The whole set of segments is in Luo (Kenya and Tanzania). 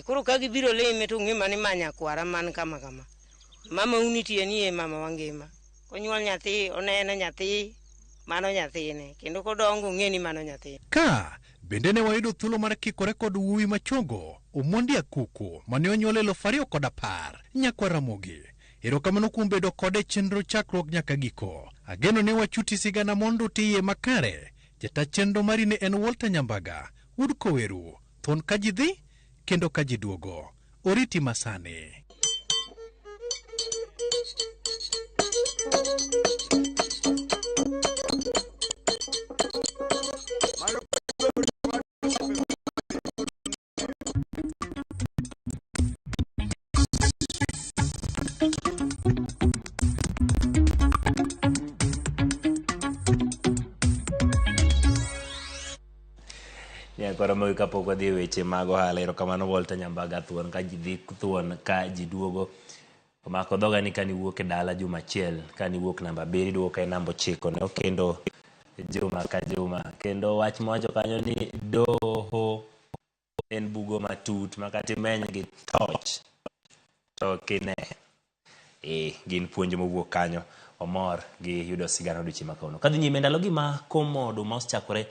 Koro ka gibiro lime to ong'e mana ni ma nyakwara man kama kama. Mama u nitie ni e mama wangima. Konyuol nyathi oneno nyathi mano nyathine kendo kodongo ong'e ni mano nyathine. Ka bende ne wayudo thuolo mar kikore kod wuowi machogo Omondi Akuku mane onyuol 2010 nyakwar Ramogi. Erokamano kuom bedo kode e chenro chakruok nyaka giko. Ageno ni wachuti sigana mondo utiye makare. Jata chenro mari ne en Walter Nyambaga, wuod Koweru, thuon ka ji dhi kendo ka ji duogo. Oriti masani. Nyakwara Ramogi kapok wadhi e weche mag ohala, erokamano Walter Nyambaga thuon ka ji dhi thuon ka ji duogo. Omako dhoga ni kane iwuok e dala juma achiel, kane iwuok namba abiriyo iduogo ka en namba ochiko ne okendo juma ka juma. Kendo wach mowacho kanyo ni doho en bugo matut ma kata imeny gi toch to ok ine. Ee, gin puonj mowuok kanyo. Wamor gi yudo sigana odiochieng' ma kawuono. Kadhi nyime ndalogi ma komo oduma osechakore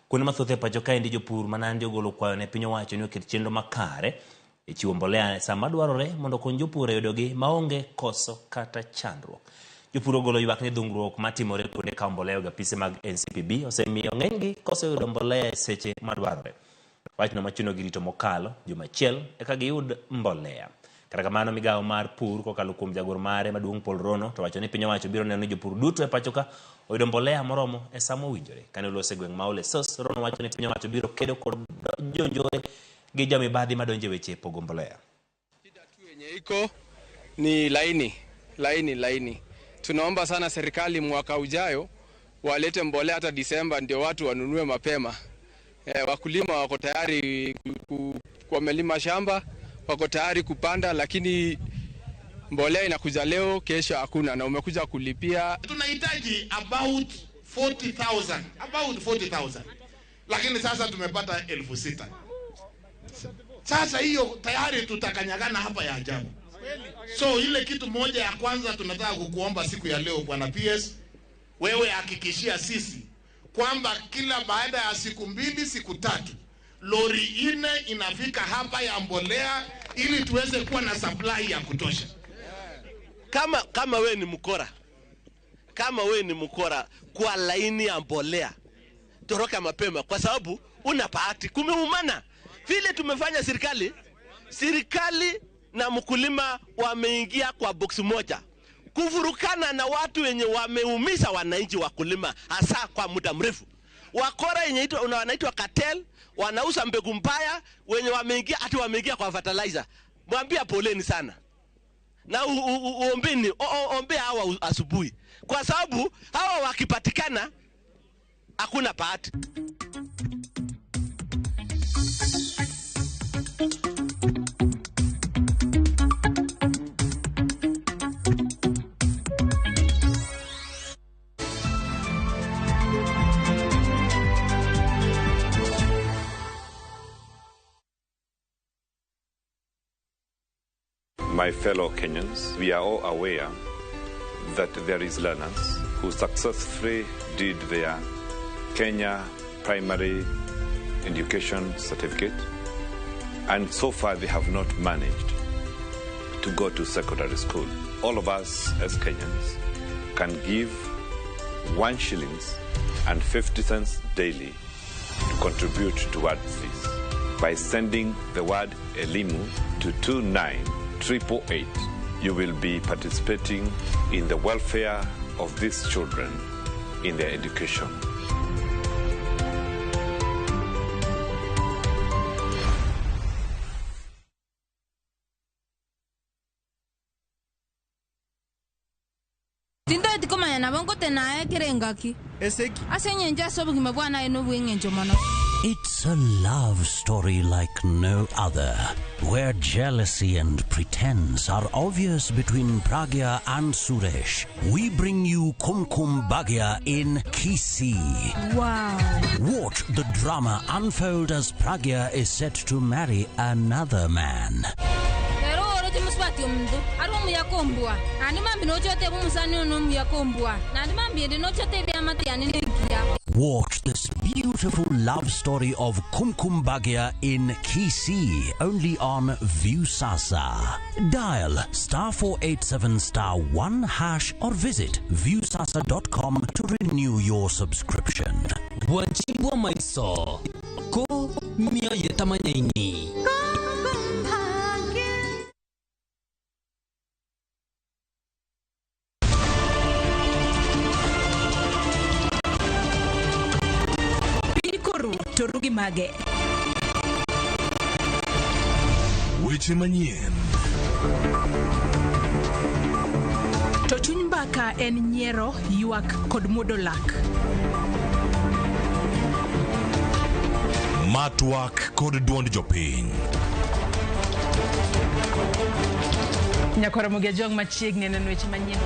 kuonde mathoth e pacho kaendi jopur ma Nandi ogolo kwayo ne piny owacho ni oket chenro makare e chiwo mbolea e sama dwarore mondo okony jopur e yudogi maonge koso kata chandruok. Jopur ogolo ywak ni dhungruok matimore kuonde kawo mbolea e apise mag NCPB osemiyo ng'enygi koso yudo mbolea e seche madwarore. Wachno machunogi rito mokalo juma achiel eka giyud mbolea. Kata kamano migawo mar pur kokalo kuom jagoro mare maduong' Paul Rono to wacho ni piny owacho biro neno ni jopur duto e pacho ka oyudo mbolea moromo e sama owinjore. Kane oloso e gweng' ma Olesos, Rono wacho ni piny owacho biro kedo kod jonjore gi jomibadhi madonjo e weche pogo mbolea. Shida tu yenye iko ni laini laini laini. Tunaomba sana serikali mwaka ujayo walete mbolea hata Disemba, ndio watu wanunue mapema. Wakulima wako tayari wamelima shamba, wako tayari kupanda, lakini mbolea inakuja leo, kesho hakuna, na umekuja kulipia. Tunahitaji about 40,000, about 40,000, lakini sasa tumepata 6,000. Sasa hiyo tayari tutakanyagana hapa ya ajabu. So ile kitu moja ya kwanza tunataka kukuomba siku ya leo Bwana PS, wewe hakikishia sisi kwamba kila baada ya siku 2 siku 3 lori 4 inafika hapa ya mbolea ili tuweze kuwa na supply ya kutosha. Kama we ni mkora, kama we ni mkora kwa laini ya mbolea, toroka mapema kwa sababu una bahati. Kumeumana vile tumefanya serikali na mkulima wameingia kwa box moja kuvurukana na watu wenye wameumiza wananchi wakulima hasa kwa muda mrefu. Wakora yenye wanaitwa cartel, wanauza mbegu mbaya, wenye wameingia hata wameingia kwa fertilizer. Mwambia poleni sana. Na ombea hawa asubuhi. Kwa sababu hawa wakipatikana hakuna bahati. My fellow Kenyans, we are all aware that there is learners who successfully did their Kenya Primary Education Certificate, and so far they have not managed to go to secondary school. All of us as Kenyans can give 1 shillings and 50 cents daily to contribute towards this by sending the word Elimu to 29888. You will be participating in the welfare of these children in their education. Tintoeti komanya nabo ngotenae kera engaki. Esegi. Ase engencho ase obogima bwane aye nobw'engencho mono. It's a love story like no other, where jealousy and pretense are obvious between Pragya and Suresh. We bring you Kumkum Bhagya in Kisii. Wow. Watch the drama unfold as Pragya is set to marry another man. Watch this beautiful love story of Kumkum Bhagya in Kisii, only on Viusasa. Dial *487*1# or visit viusasa.com to renew your subscription. Bwanchibwa maiso ko mioyo tamanyaini. Torugi mage. Weche manyien. To chuny mbaka en nyiero, ywak kod muodo lak. Matwak kod duond jopiny. Nyakwar Ramogi Ajwang' machiegni neno weche manyien.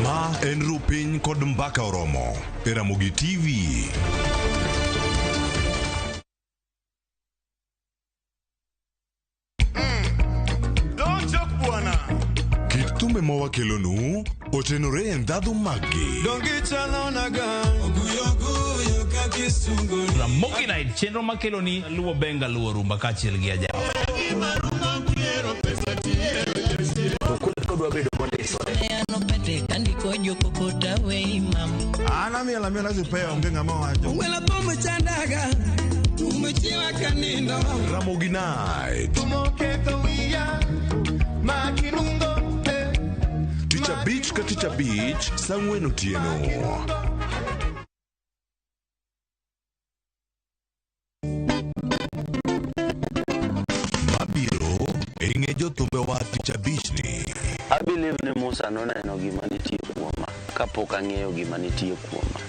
Ma en Rupiny kod Mbaka Oromo e Ramogi TV. Kit thumbe ma wakelonu otenore e ndhadhu maggi. Ramogi Night chenro makeloni luwo benga luwo rumba kaachiel gi ajawa. Ramogi Night. Tich abich ka tich abich saa ang'wen otieno. Mabiro e ng'e jothumbewa tich abichni. I believe ni Musa noneno gima nitie kuoma kapok ang'eyo gima nitie kuoma.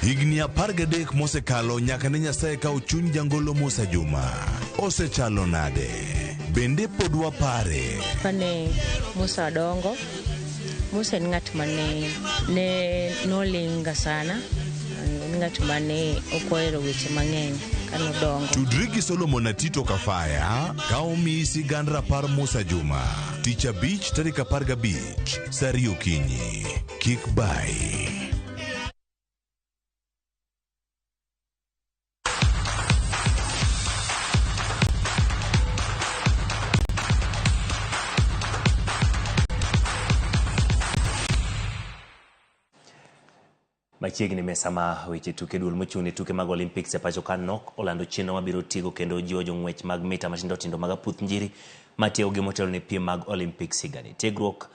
Higni 13 mosekalo nyaka ne Nyasaye kaw chuny jangolo Musa Juma. Osechalo nade? Bende pod wapare. Kane Musa dongo, Musa en ng'at mane ne nolinga sana, en ng'at mane ok ohero weche mang'eny kanodongo. Tudri gi Solomon Atito Kafaya ka omiyi sigand rapar Musa Juma. Tich abich tarik 15 saa 2 okinyi. Kik bai. Machiegni mesa ma weche tuke duol mochung' ne tuke mag Olympics e pacho ka nok olando chenro mabiro tigo kendo jiwo jong'wech mag mita matindo tindo mag aputh njiri matiegogi motelo ne piem mag Olympics higani. Tiegruok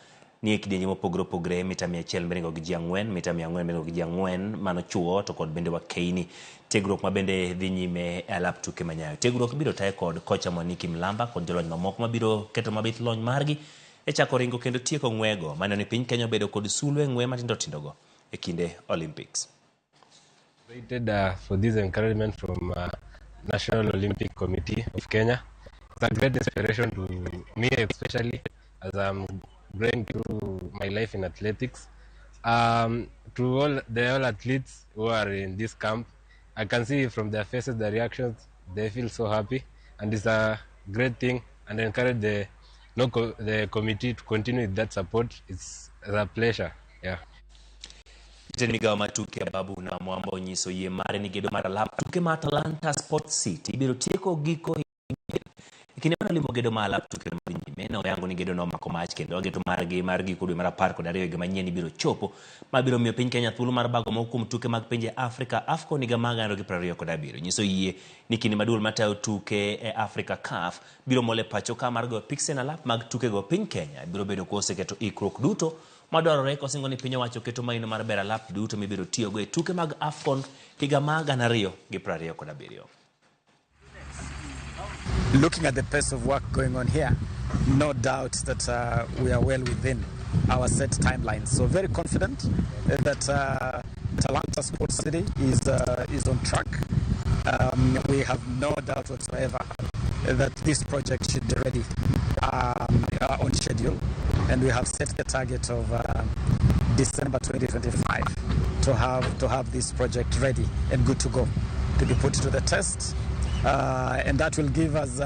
ni e kidienje mopogore opogore, mita 100 miringo gi ji 4, mita 400 miringo gi ji 4 mano chuo to kod bende wakeini. Tiegruok ma bende dhi nyime e alap tuke manyayo. Tiegruok biro taye kod kocha Mwaniki Mlamba kod jolony mamoko mabiro keto mabith lony margi e chako ringo kendo tieko ng'wego maneno ni piny Kenya obedo kod sulwe ng'we matindo tindo go e kinde Olympics. Waited for this encouragement from National Olympic Committee of Kenya. It's a great inspiration to me, especially as I'm going through my life in athletics. To all the all athletes who are in this camp, I can see from their faces, their reactions, they feel so happy, and it's a great thing. And I encourage the committee to continue with that support. It's a pleasure. Yeah. Jatend migawo mar tuke Ababu na Mwamba onyiso yie mare ni gedo mar alap tuke mar Atalanta Sports City ibiro tieko giko e kinde mane olimo gedo mar alap tuke madhi nyime ne oyango ni gedo no omako mach kendo geto margi mar giko dwe mar 12 higa manyien ibiro chopo mabiro miyo piny Kenya thuolo mar bago moko kuom tuke mag pinje Afrika AFCON higa mar 2027. Nyiso yie ni kinde ma duol matayo tuke e Afrika CAF biro mole pacho ka mar goyo piksen alap mag tukego piny Kenya biro bedo koseketo ikruok duto madwarore kosingo ni piny owacho keto maino mar bero alap duto mibiro tiyogo e tuke mag AFCON higa mar 2027. Looking at the pace of work going on here, no doubt that we are well within our set timeline. So very confident that Talanta Sports City is on track. We have no doubt whatsoever that this project should be ready on schedule, and we have set the target of December 2025 to have this project ready and good to go, to be put to the test, and that will give us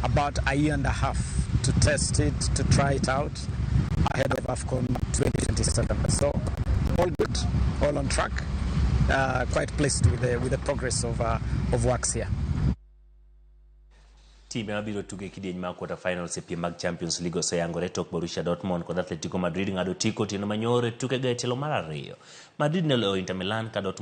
about a year and a half to test it, to try it out ahead of AFCON 2027. So all good, all on track. Quite pleased with the progress of works here. Timbe mabiro tugo e kidieny mag quarter finals e piem mag Champions League oseyangore tok Borussia Dortmund kod Atletico Madrid ng'ado otiko otieno manyoro e tukego e tielo mar ariyo. Madrid ne oloyo Inter Milan ka Dortmund